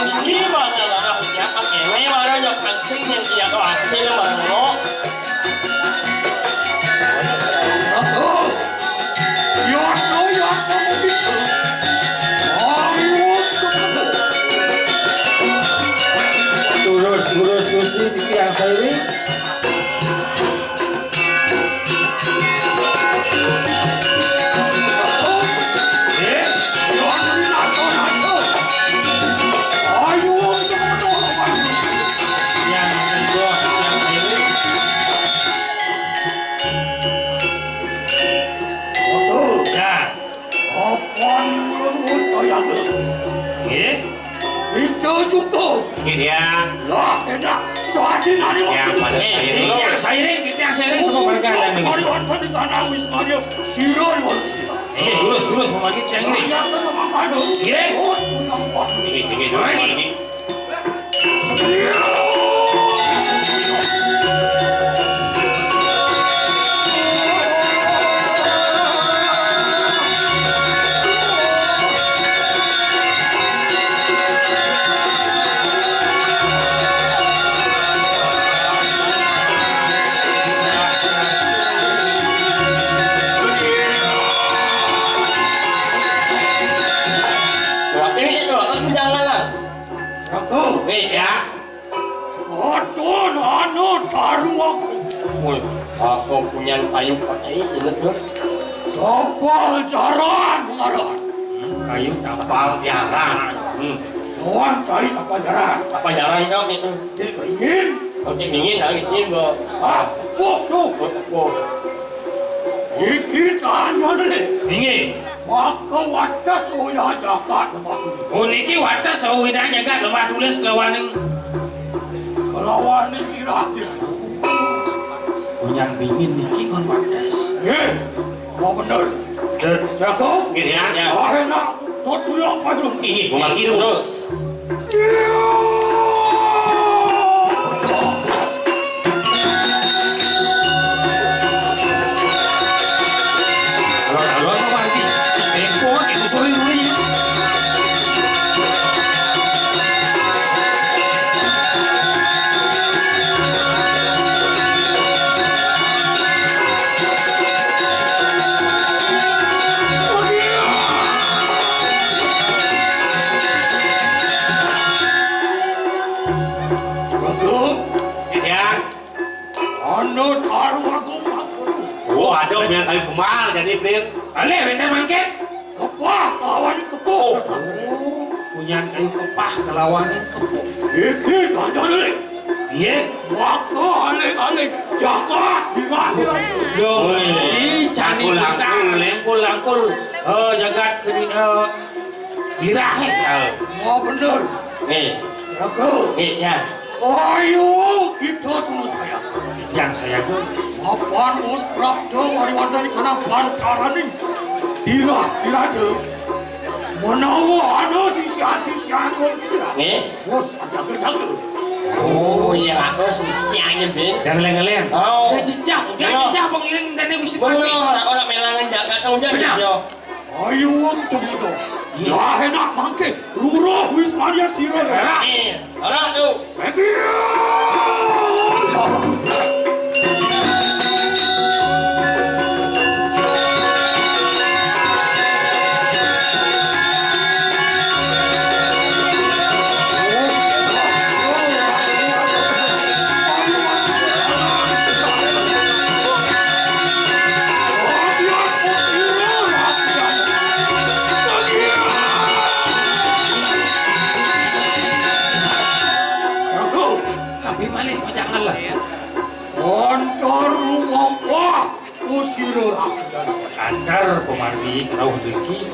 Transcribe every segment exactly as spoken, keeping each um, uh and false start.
Ini mana larang nyata kene mana nyok ansing yang iya to hasil mana ngo. Turus, turus, turus, ini titiang saya ini. Apan ulun usayana. Nggih. Itu cukup. Nggih, ya. Lah, enak. Soalnya nani. Ya, pada. Eh, saya ini, saya ini, saya ini semua warga ada nih. Mari wonten di tanah Wismanya. Sira wonten. Eh, lurus, lurus, mau lagi yang ini. Ternyata sama kandung. Nggih. Oh, nampak. Ini, ini dulu, lagi. Ini itu, aku jangan lah. Aku. Weh, ya. Adon anu taru aku. Woi, aku punya kayu pakai ini tuh. Tapal jaran ngaran. Kayu tapal jaran. Hmm. Kawan saya tapal jaran. Tapal jaran kau gitu. Dia ingin. Oke, ingin kali ini gua. Ah, kok tuh. Kok, kok. Iki tanya deh. Ingin. Maka wates wina jagat lemah tulis. Puniki wates wina jagat lemah tulis kelawaning kelawaning irah-irah. Punyang bingin niki kon wates. Nggih, apa bener? Jago? Nggih, ya. Ya. Ah, enak. Tot dulu apa itu? Ini, bukan gitu. Terus. Bagus. Ya. Ana tarung agung mangkono. Oh, ada punya kayu kumal jadi, Prin. Ale, wénten mangkin. Kepah kelawan kepuh. Oh, punya kayu kepah kelawan kepuh. Iki kancane. Iya. Maka aling-aling jagat dirati. Yo, iki jani langkul-langkul, langkul. Oh, jagat kene, eh, Lirahe. Oh. Mau bener. Nih. Jago. Nih, ya. Ayo, kita tunggu saya. Yang saya tuh. Mapan Gus Prapto mari wonten di sana bantaraning. Dirah, diraja. Menawa ana sisian-sisian wong kira. Nih. Bos, jaga-jaga. Oh, iya, aku sisiannya, Bin. Yang lain-lain. Oh. Udah jejak, udah jejak pengiring dan Gusti Pati. Bener, orang melangan jagat, udah jejak. Ayo, wong temudo. Iya. Lah enak mangke, luruh wis Maria sira. Iya. Ora tuh. Setia. Tapi malih pajangan lah. Antar rumangkah kusira rakyat. Antar pemargi rauh diki.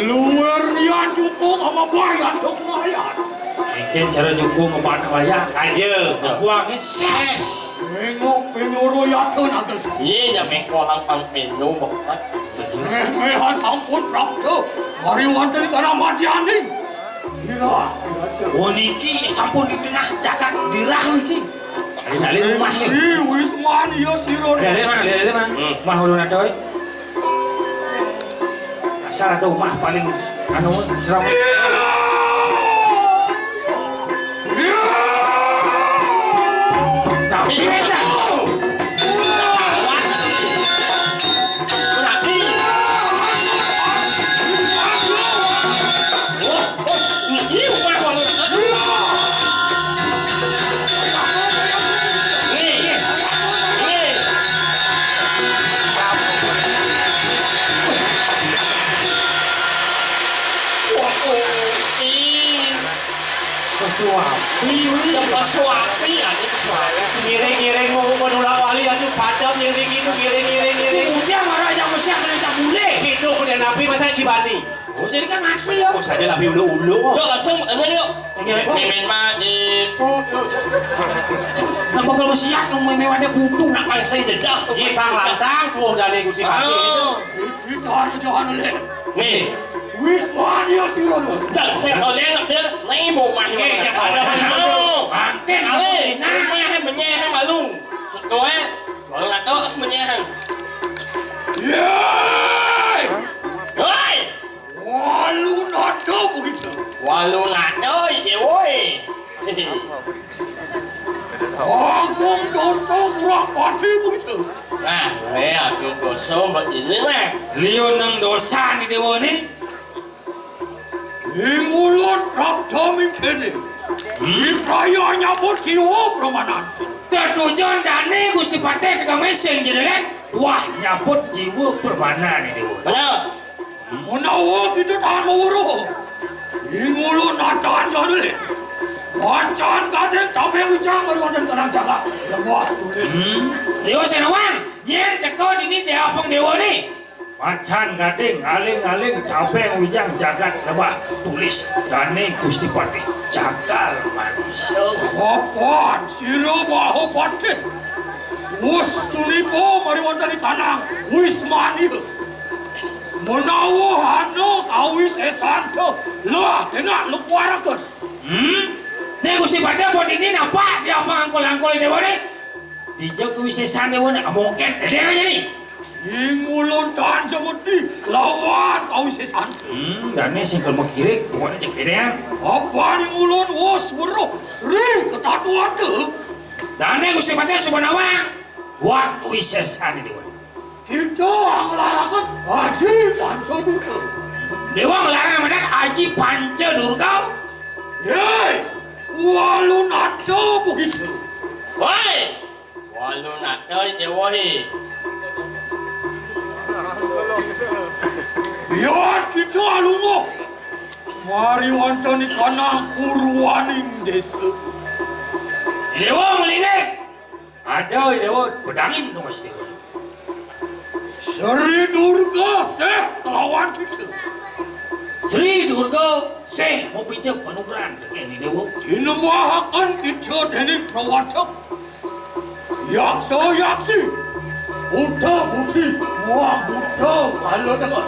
Luar nian dukung sama bayar dukung ayat. Mungkin cara dukung apa anak wayah. Aja. Buangnya ses. Nengok penoro yato nagas. Iya, ya mengko lampang peno, Bapak. Meh-mehan sampun prapta. Mari wonten kana madyaning. Dirah, dirah. Oh, niki sampun di tengah jagat dirah niki. Alin-alin rumah niki. Ih, wis man ya sira. Alin-alin, Mang, alin-alin, Mang. Hmm. Mah ulun adoh. Asal ada rumah paling anu serem. Iya. Pesu api, wih. Ya, pesu api, ya, pesu api. Ngiring-ngiring mau menulak wali, aduh, padam ngiring itu, ngiring-ngiring, ngiring. Ujang marah aja mesti akan tak boleh. Itu kuda napi masa cibati. Oh, jadi kan mati ya. Oh, saja lebih ulu-ulu. Yuk, langsung, ini yuk. Ngiring. Mimin mah di putu. Napa kalau siap mau mewah ada putu? Apa saya jedah tuh? Pisang lantang tuh dari Gusti Pati itu. Kita anu jangan oleh. Nih. Wis wani ya sira lho. Dan saya oleh dia, nih mau mah. Nih, ya pada mah. Mangkin. Ale, menyehan, menyehan malu. Sekoe, kalau nggak tahu menyehan. Yeay! Woi! Walu nada begitu. Walu nada, iya, woi. Agung dosa kurang pati begitu. Nah, ya, agung dosa begini lah. Liyo nang dosa ni dewa ni. Ingulun prapta mingkene. Ipraya nyabut jiwa permanan. Tetujon dane Gusti Patih teka meseng jenelen. Wah, nyabut jiwa permanan ni dewa. Benar. Menawa kita tahan mawuruh. Ingulun natan jadule. Macan kadeng cabe wijang mari wonten kanang jagat. Lembah tulis. Hmm. Dewa Senawang, yen teka dini dewa pengdewa ni. Macan gading aling-aling tabeng wijang jagat lebah tulis dane Gusti Patih cakal manusia. Papan sira Mahapatih. Wus tunipa mari wonten ing kanang wis mani. Menawa hana kawisesanta lah enak lekuaraken. Hmm? Nek Gusti Patih bodine napa diapa angkul-angkul dewa ne? Dija kawisesan dewa ne amoken edengan ni. Ingulun tan jemeti lawan kawisesan. Hmm, dane sing kelem kirik pokoknya cek edengan. Apa ingulun wus weruh ri ketatuan tu? Dane Gusti Patih Subanawa buat kawisesan dewa. Kita anglaraken Aji Panca Durga. Dewa ngelarang mendat Aji Panca Durga. Hei, walu nada begitu. Woi, walu nada dewa he. Biar kita alunguh. Mari wonten ing kanang purwaning desa. Dewa melinggih. Ada dewa bedangin dong mas dewa. Sri Durga seh kelawan kita. Sri Durga seh mau pinjam panugrahan ini dewa. Dinemahaken kita dening prawatek. Yaksa yaksi. Buta budi muang buta kala dengan.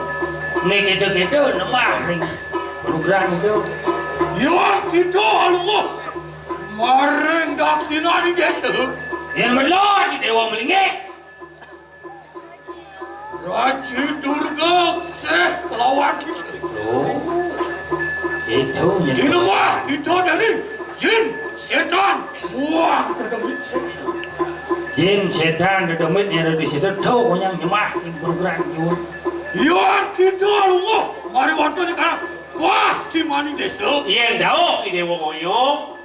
Nek kita-kita nembah ning panugrahan itu. Yuan kita alunguh. Maring daksinaning desa. Yen melon di dewa melinggih. Raji Durga seh kelawan kita. Oh. Itu nya. Dinembah kita dening jin setan buang kedemit setan. Jin setan dedemit yang ada di situ tuh yang nyembah ing panugrahan nyuwun. Yuan kita alunguh mari wonten ing kanang pasti maning desa. Yen dawuh Ida Dewa Ngoyong.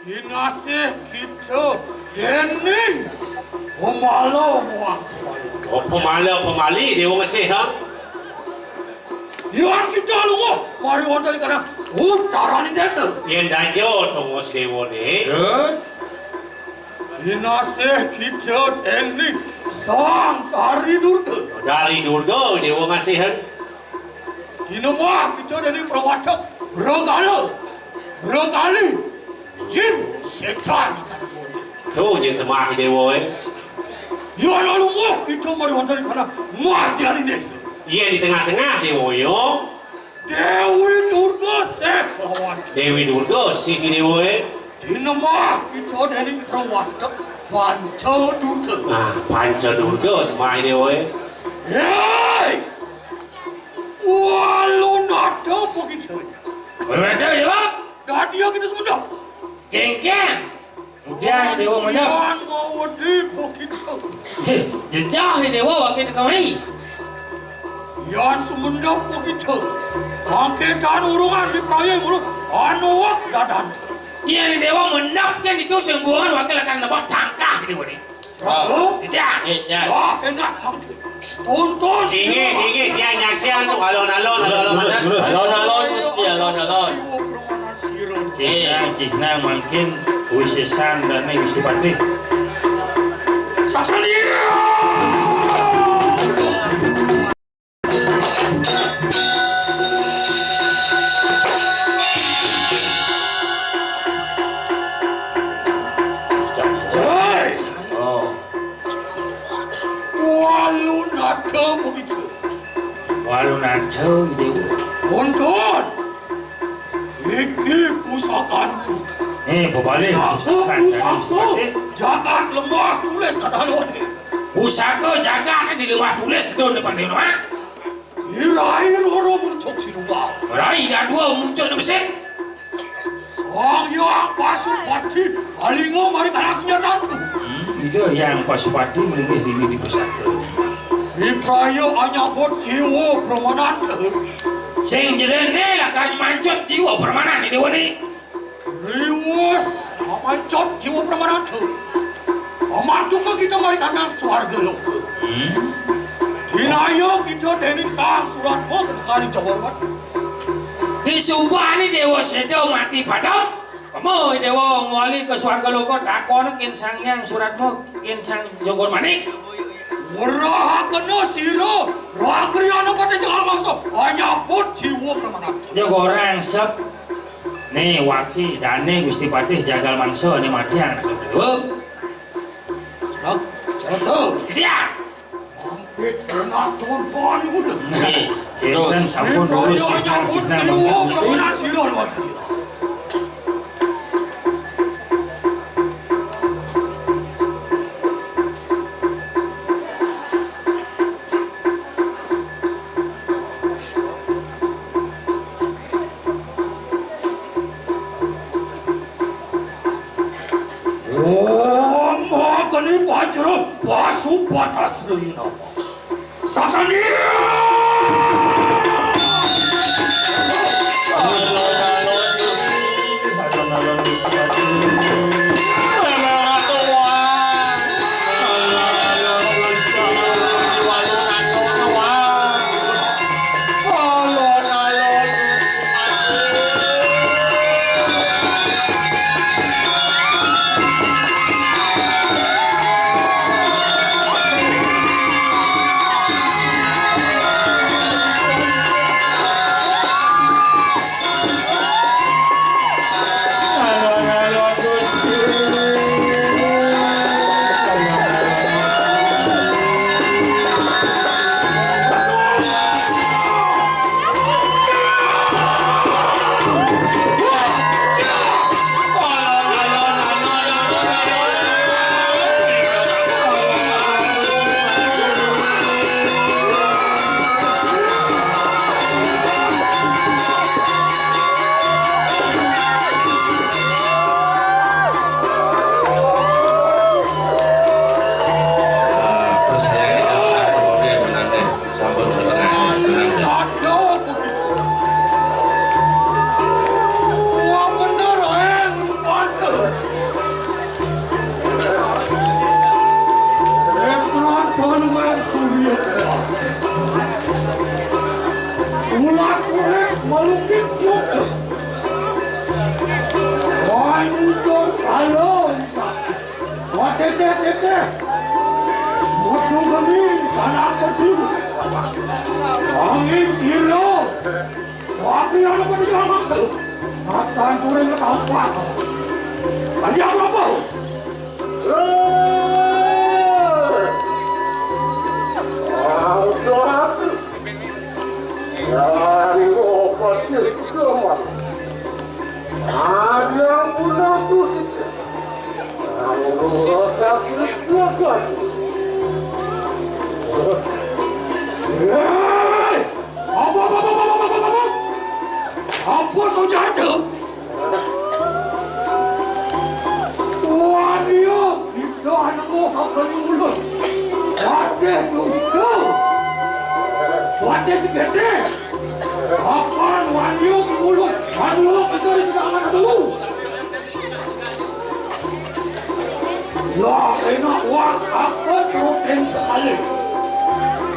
Kinasih kita dening pemala muang pemali. Oh, pemala pemali, Dewa ngesih, ha? Yuan kita alunguh, mari wonten ing kanang utaraning desa. Yen daja tunggu si Dewa ne. Ya. Kinasih kita dening Sang Kari Durga. Dari Durga, Dewa ngasihan. Dinembah kita dening prawatek Bragala, Bragali, jin setan. Tuh, jin sembah Dewa, eh. Yuan alunguh kita mari wonten ing kanang madyaning desa. Iya, di tengah-tengah, Dewa, yo. Dewi Durga seh kelawan. Dewi Durga sih, Dewa, eh. Dinembah kita dening prawatek Panca Durga. Ah, Panca Durga sembah Dewa, eh. Hei! Walu nada apa kita? Walu nada, Dewa? Dadi kita semendap. Kengkeng. Udah, Dewa, mendap. Yan mau wedi apa kita? Heh, jejah, Dewa, wakil kami. Yan semendap apa kita? Angketan urungan di praya mulu anu wak dadan. Iya, ni Dewa mendap kan itu sungguhan wakil akan nebak tangkah, Dewa ni. Prabu? Iya. Eh, ya. Wah, enak, Bang. Tonton. Inggih, inggih, ya, nyaksian tu alon-alon, alon-alon mana? Alon-alon, ya, alon-alon. Sira. Cihna, cihna mangkin kuwi sesan dane Gusti Patih. Saksana! Hei! Oh. Walunata begitu. Walunata, Dewa. Tuntun. Iki pusakaku. Eh, bebalik. Aku pusaka pusaka. Jagat Lembah Tulis katakan wani. Pusaka jagat di Lembah Tulis, Dewa, depan Dewa, Mak. Irai roro muncuk sinumbang. Rai dadua muncuk na besik. Sang Hyang Pasupati, alinga mari kana senjataku. Hmm, Ida Hyang Pasupati melinggih dini di pusaka. Wipraya anyabut jiwa pramananta. Sing jelene lakar mancut jiwa pramanane, Dewa ni. Riwus, amancut jiwa pramananta. Amantunga kita mari kandang swarga loka. Hmm. Dinaya kita dening Sang Suratma ketekaning Jawa Mat. Disubani Dewa Seda mati padam. Pama Dewa ngwali ke swarga loka, takona kin Sang Hyang Suratma, kin Sang Jogor Manik. Werahakena sira, Ragriyana Patih Jagal Mangsa, anyabut jiwa pramananta. Jogor Rangsep. Nih, waki, dane Gusti Patih Jagal Mangsa, nih, matiang. Tuh. Cerap, cerap, tuh. Iya. Ampit, kena tumpah, nih, udah. Nih, kita sampun lurus, cita-cita, mangkin Gusti. Sira, lewat. Om Agni Vajra Pasupatastra Inama. Sasani! Sampun setengah, setengah. Wah, bener, eh, rupanya. Repran Panwen Surya. Ulas urip melukit syukur. Wah, mundur kalau. Wah, teteh, teteh. Mutu geni, sanak pedih. Angin sira. Wah, aku yang apa di dalam maksud? Akan turun ke tampak. Ada apa-apa? Hei! Wah, satu. Yang obat itu mah. Ada yang punya tuh. Yang obat itu kan. Hei! Apa, apa, apa, apa, apa, apa? Apa saja tu? Wah, dia. Ida nemu akan ulun. Patih dusta. Patih segede. Apan wani ulun. Anu kita di serangan dulu. Lah, enak wah, apa serutin sekali.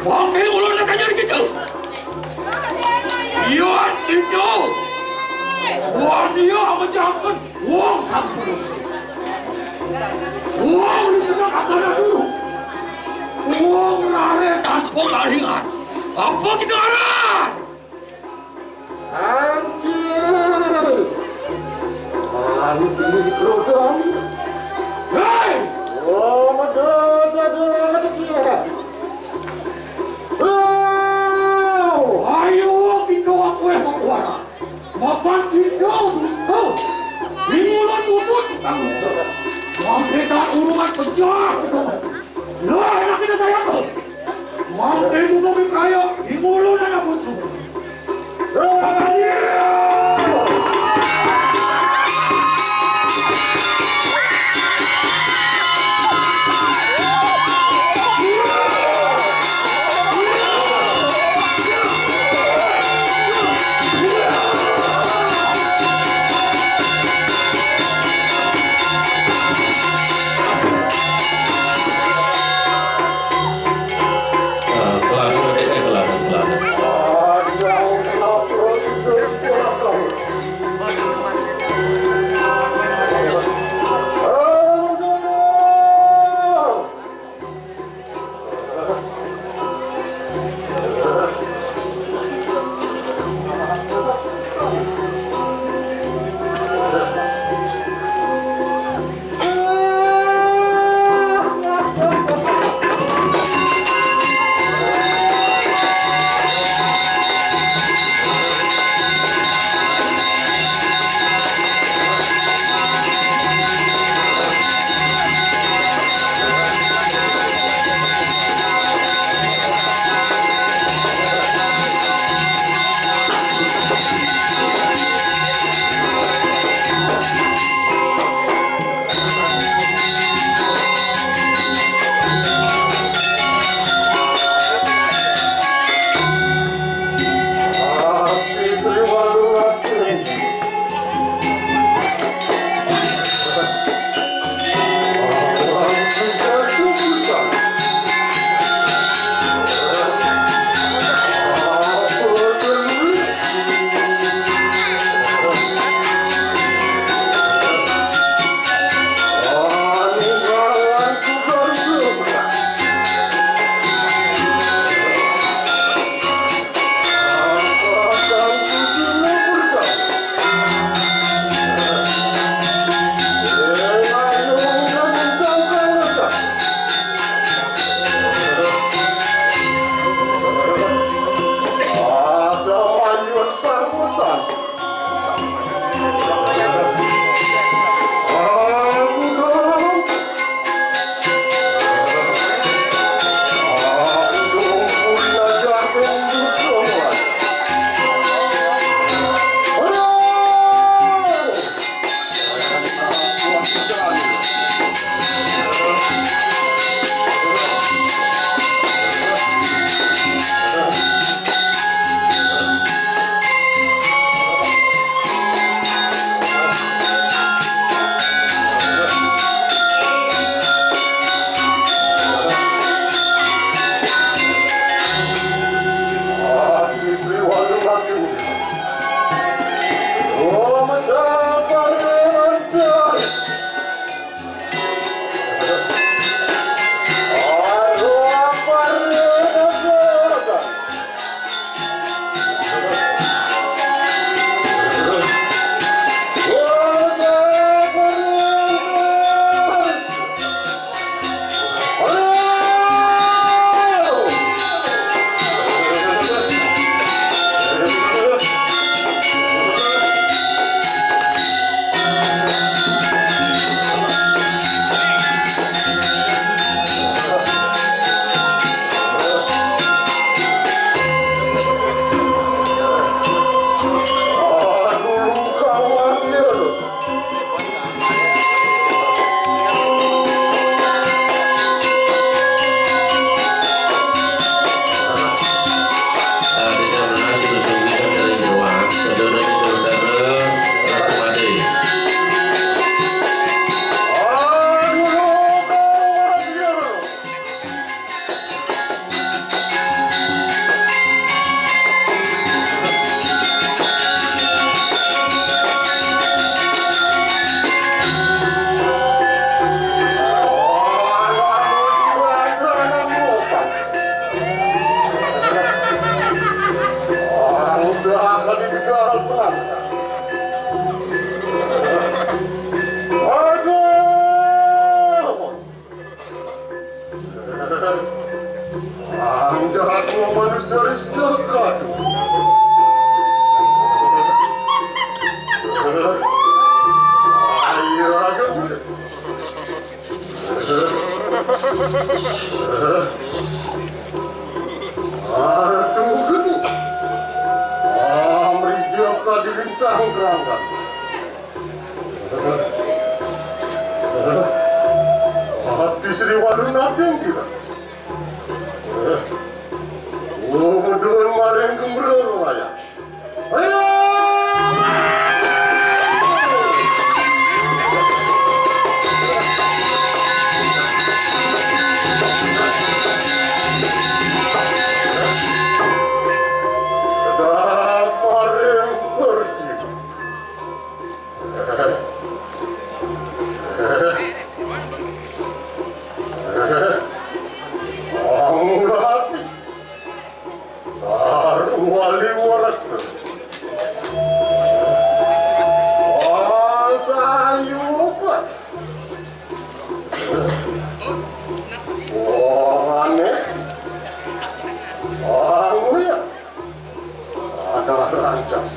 Wah, ulun nak tanya gitu. Iya, itu. Wani ya, amejaken wong tanpa dosa. Wong disedak akan guru. Wong rare tanpa karingan. Apa kita aran? Anjir. Anti kerodohan. Hei! Oh, medodot dia. Ayo, kita aku yang mawara. Mapan kita dusta. Ingulun muput kita dusta. Mangke tak urungan pejah kita. Lah, enak kita sayang tuh. Mangke itu tuh kaya ingulun anak bocah. Aduh, gini. Amri jaka dilintang keranggan. Hati Sri Walu Nading tidak. Oh, medun maring gumbrul wayah. Ayo! Daparing kursi. Angulati. Taruh wali waras. Asayupa. Wong aneh. Wong ya. Ada rancang.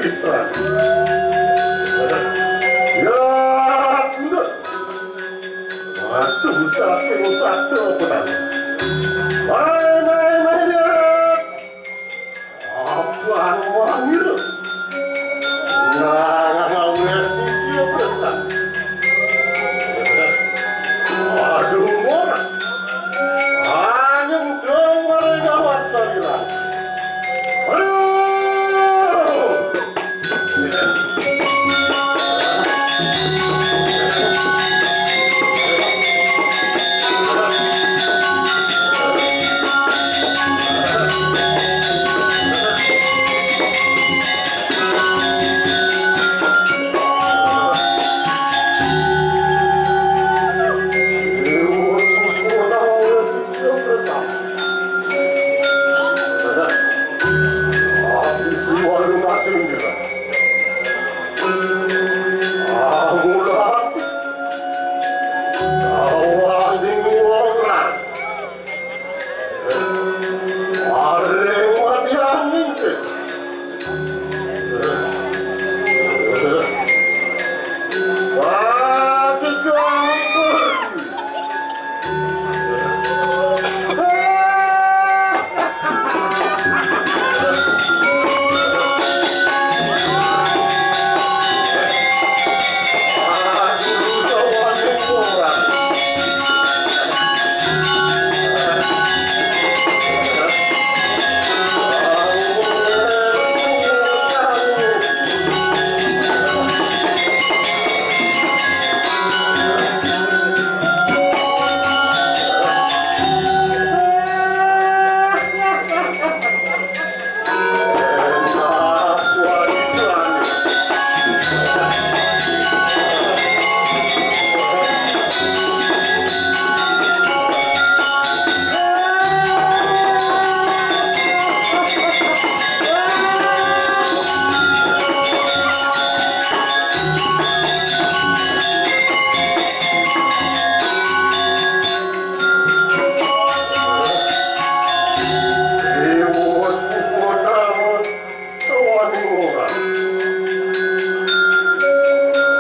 Istra. Ya, kuda. Waktu saking satu petang. Mai, mai, mai, lihat. Abang Wangir. Nah, ngawes sisya bersang. Aduh, mora. Anyeng sing maring awak salira. Aduh. Sawaning ora.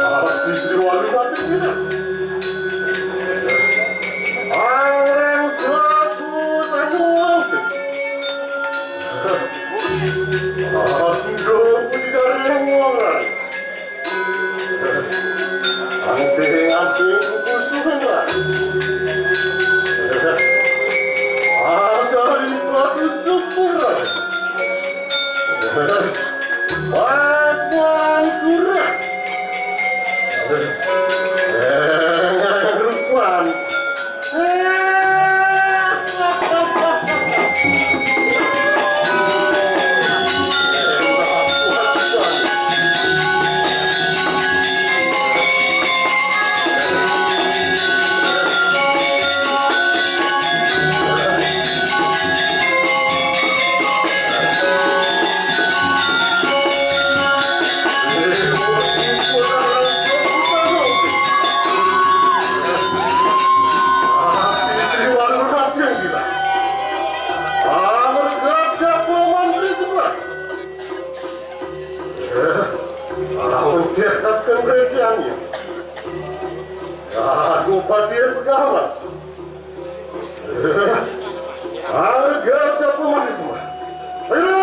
Abdi Sri Walu Gatotkaca. Arang selaku sanuwun. Aduh, puji jaring wong. Anting-anting kukus tuh kan, Ran. Asal ibadah susmur, Ran. Pas muan kurang. Dengan rupan. Amarga jabawan ri sebelah. Lamun diataken rejangnya. Aku patir pegawas. Harga jabawan ri sebelah. Ayo!